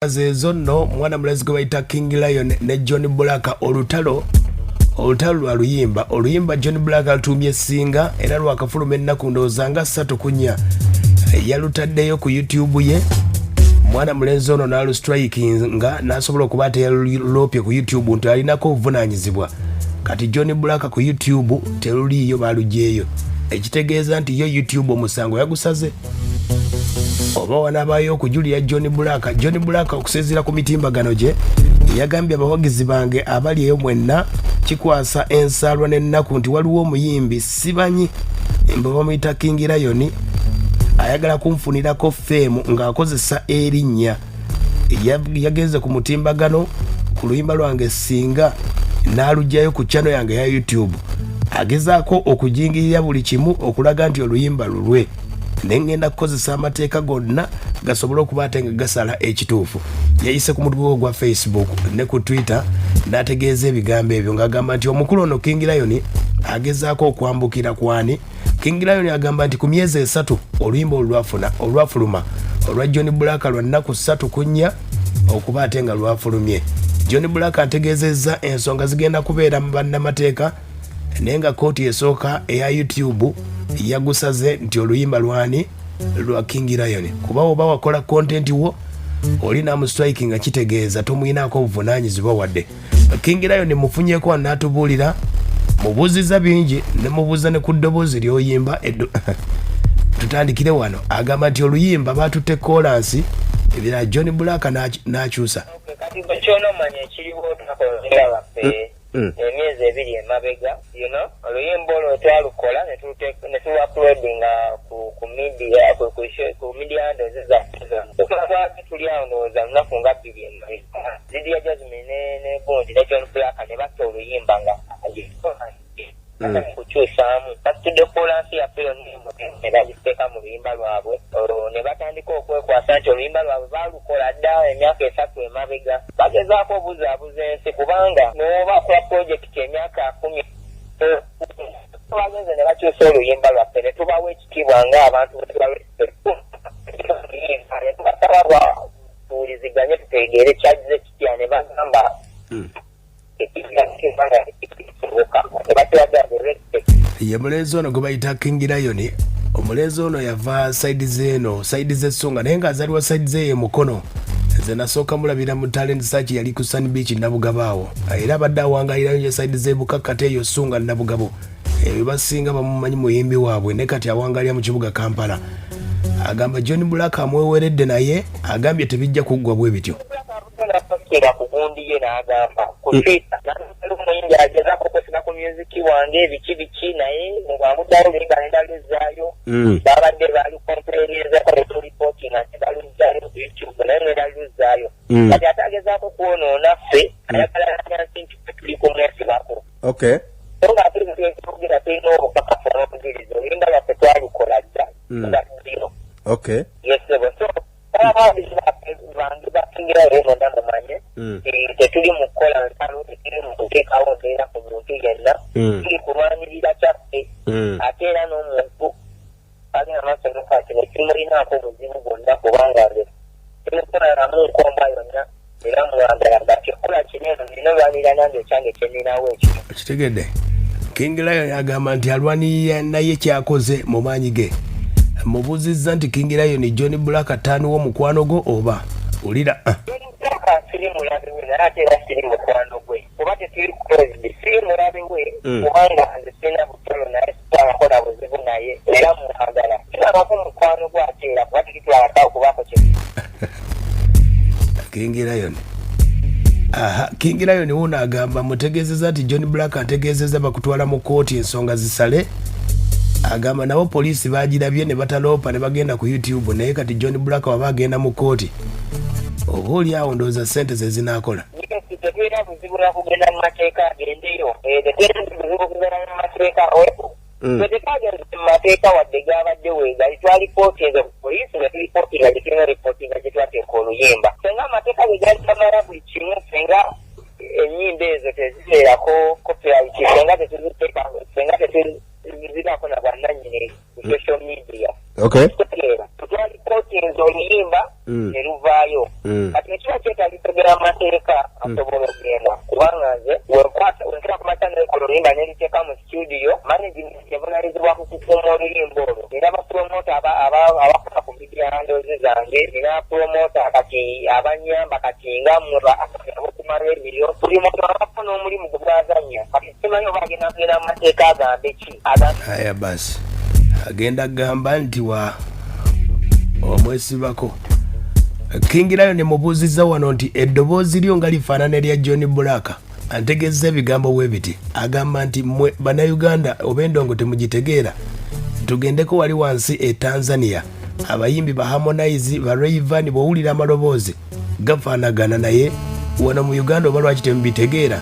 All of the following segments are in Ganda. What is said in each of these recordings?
Zeezo nno mwana mulenzi gwe bayita King Lion ne John Black, olutalo olutalo lwa luyimba. Oluyimba John Black alutuumye Singa era lwakafuluma ennaku ndowooza nga 3 ku 4. Yalutaddeyo ku YouTube ye. Mwana mulenzi ono n'alustrikinga n'asobola okuba ate yaluloopye ku YouTube nti alinako obuvunaanyizibwa. Kati John Black ku YouTube teruliiyo, balugyeyo, ekitegeeza nti yo YouTube omusango yagusaze oba wanabaayo okujulira John Black. John Black okusinziira ku mitimbagano gye yagambye, "Abawagizi bange abali eyo mwenna, kikwasa ensaalwa n'ennaku nti waliwo omuyimbi sibanyi mbe bamuyita King Lion ayagala kunfunirako fame ng'akozesa erinnya. Yagenze ku mutimbagano ku luyimba lwange Singa n'alugyayo ku channel yange ya YouTube. Agezaako okujingirira buli kimu okulaga nti oluyimba lulwe, naye ngenda kukozesa amateeka gonna gasobole okuba ate nga gasala ekituufu." Yayise ku mutwe gwa Facebook ne ku Twitter n'ategeeza ebigambo ebyo ng'agamba nti omukulu ono King Lion agezaako okwambukira kwani. King Lion agamba nti ku myezi 3 oluyimba olwafuna olwafuluma olwa John Black lwa nnaku 3 ku 4 okuba ate nga lwafulumye. John Black ategeezezza ensonga zigenda kubeera mu bannamateeka, naye nga kooti esooka eya YouTube yagusaze nti oluyimba lwani? Lwa King Lion. Kuba oba wakola content wo oli namustrike nga kitegeeza tomwinaako obuvunaanyizibwa wadde. King Lion mufunyeko n'atubuulira, mubuuziza bingi ne mubuuza ne ku ddoboozi ly'oyimba. Tutandikire wano. Agamba nti oluyimba batutte kolansi ebirala, John Black n'akyusa. Kati gwe kyonomanya ekiriwo, twakolera baffe emyezi 2 emabega, oluyimba olwo twalukola ne tuluuploadinga ku media, ku media handles zaffe zonna. Lwaki tuli awo, ndowooza lunaku nga 2 emabega, Lydia Jasmine ne gundi ne John Black ne batta oluyimba nga kukyusaamu. Basitudde kolansi yaffe yonna ne bagiteeka mu luyimba lwabwe. Olwo ne batandika okwekwasa nti oluyimba lwabwe baalukola dda emyaka 3 emabega. Bagezaako obuzaabuza ensi, kubanga n'oba akola projekiti emyaka 10, bagenze ne bakyusa oluyimba lwaffe ne tubawa ekitiibwa ng'abantu ne tubasaba tuwuliziganye tutegeere kyagize kitya, ne bagamba ekisoboka ne batuwadde respect. Ye mulenzi ono gwe bayita King Lion. Omulenzi ono yava side zeeno, side z'Essunga, naye ng'azaliwa side zeeyo Mukono. Nze nasooka mulabira mu talent search, yali ku Sun Beach Nabugabo awo, era abadde awangalirayo nyo side z'Ebukakkata eyo Ssunga Nabugabo. Ebyo basinga bamumanyi, muyimbi waabwe, ne kati awangalira mu kibuga Kampala. Agamba John Black amweweredde, naye agambye tebijja kuggwa bwe bityo. Era ku gundi ye n'agamba ku Twitter nali omuyimbi agezaako okwesiba ku music wange biki biki, naye mu bwangu ddala oluyimba ne baluzaayo. Babadde balukomplaininzako ne tulipootinga ne baluzaayo ku YouTube, naye ne baluzaayo. Kati ate agezaako kwonoona ffe, ayagala nsi nti ffe tuli kumwesibako. So nga ate twogera tulina obukakafu n'obujulizi, oluyimba lwaffe twalukola dda nga zero. Yes ssebo. So abawagizi bange bakingirayo bonna mumanye tetuli mu kukola ntalo, tetuli mu kuteekawo mbeera ku muntu yenna. Tuli kulwanirira kyaffe. Ate era n'omuntu ali amaaso nokati nekimulinaako obuzibu bwonna, kubanga nze timukolanamu nkomba yonna, era mwagala gati okukola kino eno nina olwanirira nange ekyange kyeninawo ekyo. Kitegedde. King Lion agamba nti alwanirira naye kyakoze mu maanyi ge. Mubuuzizza nti King Lion, John Black taani w'omukwano gwo oba wulira, ah. Black siri mulabe we, naye ate era siri mukwano gwe kuba tetuli closed. Siri mulabe we kubanga nze sirina butolo naye, sitwalako buzibu naye, era mwagala. Kirabako mukwano gwe ate era kuba tetutwalako okubaako kye. King Lion, aha, King Lion wuno agamba mutegeezeza nti John Black ategeezeza bakutwala mu kooti ensonga zisale. Agamba nabo poliisi bagirabye ne bataloopa ne bagenda ku YouTube, naye kati John Black waba agenda mu kooti oba oli awo ndowooza ssente ze zinaakola. Yes, tetulina buzibu na kugenda mu mateeka, agendeyo. Tetulina buzibu kugenda mu mateeka. Ffe tetwagenze mu mateeka wadde gabadde weegali. Twalipootinze ku poliisi ne tulipootinga gye tulina ripootinga gye twateeka oluyimba. Senga amateeka ge gali gamala buli kimu, senga ennyimba ezo tezibeerako copyright, senga tetuziteeka, senga tetuzibaako na bwannannyini ku social media. Kitegeera, twalipootinze oluyimba ne luvaayo. Kati ekiba Bw'ekiba kyetagisa ogenda mu mateeka, asobola okugenda, kubanga nze wenkwata wenkera ku makya nenkola oluyimba nenduteeka mu studio, management evunaanyizibwa ku kukuuma oluyimba olwo. Nina bapromota abakola ku media handles zange, nina promota kati abanyamba kati nga mmwe ba ab'oku marediyo, buli muntu abako n'omulimu gwe gwazannya. Kati simanyi oba agenda kugenda mu mateeka agambe ki. Aya basi, agenda gamba nti wa omwesibako. King Lion mubuuzizza wano nti eddoboozi lyo nga lifaanana erya John Black, antegeezza ebigambo bwe biti, agamba nti mmwe Bannayuganda oba endongo temugitegeera, tugendeko wali wansi e Tanzania, abayimbi ba Harmonize, ba Rayvanny, bw'owulira amaloboozi gafaanagana, naye wano mu Uganda oba lwaki temubitegeera.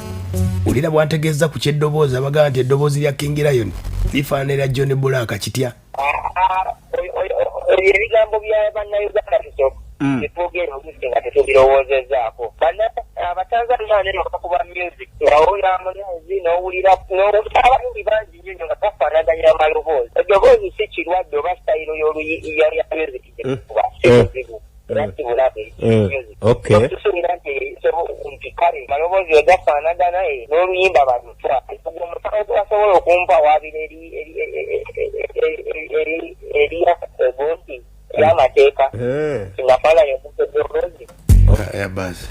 Wulira bwantegeeza ku ky'eddoboozi, abagamba nti eddoboozi lya King Lion lifaanana erya John Black, kitya? Ebyo ebigambo bya Bannayuganda tetwogera oluusi nga tetubirowoozezaako. Abatanzania neno bakuba music nga owulira Harmonize, n'owulira abayimbi bangi nnyo nnyo nga bafaanaganya amaloboozi. Eddoboozi si kirwadde oba sitayiro ya music gyekuba, si buzibu era si bulabe music. Tusuubira nti kale maloboozi we gafaanagana n'oluyimba balutwa, ogwo omusango gwebasobola okumpa waabira eri egundi y'amateeka kinafaananya omuntu eddoboozi. Aya basi,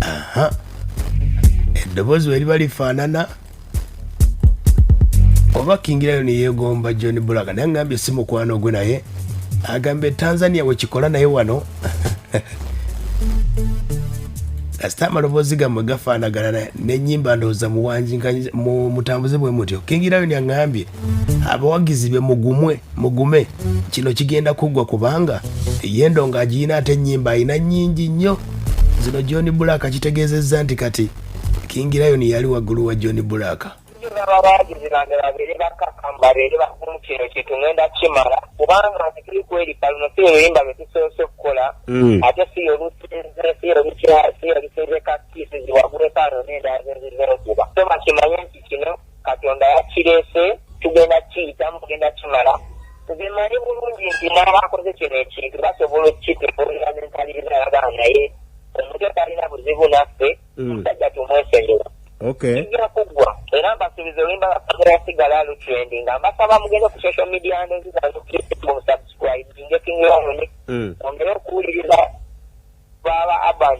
aha, eddoboozi we liba lifaanana oba King Lion yeegomba John Black, naye ngambye si mukwano gwe, naye agambye Tanzania wekikola, naye wano kasita amaloboozi gammwe gafaanagana n'ennyimba, ndowooza mutambuze bwe mutyo. King Lion aŋŋambye abawagizi be mugumwe, mugume, kino kigenda kuggwa, kubanga ye endongo agiyina, ate ennyimba ayina nnyingi nnyo zino. John Black kitegeezezza nti kati King Lion yali waggulu wa John Black. Abawagizi bange babeere bakakamu, babeere bagumu, kino kyetugenda kimala, kubanga nti tuli kweripa, luno si oluyimba lwe tusoose okukola, ate si olusinze kakiisi ziwagulekaano n'endala zenziza okuba. So bakimanye nti kino Katonda yakireese, tugenda kiyitamu, tugenda kimala. Nze mmanyi bulungi nti n'abakoze kino ekintu basobola okukitubuulira n'enkaliriza yabaa, naye omuto talina buzibu naffe, omusajja tumwesonyiwa. Kijja kuggwa, era mbasuubiza oluyimba lwaffe sigala lutrending. Nga mbasaba mugende ku social media handles zange, musubscribinge King Lion, ongere okuwuliriza baaba Urban.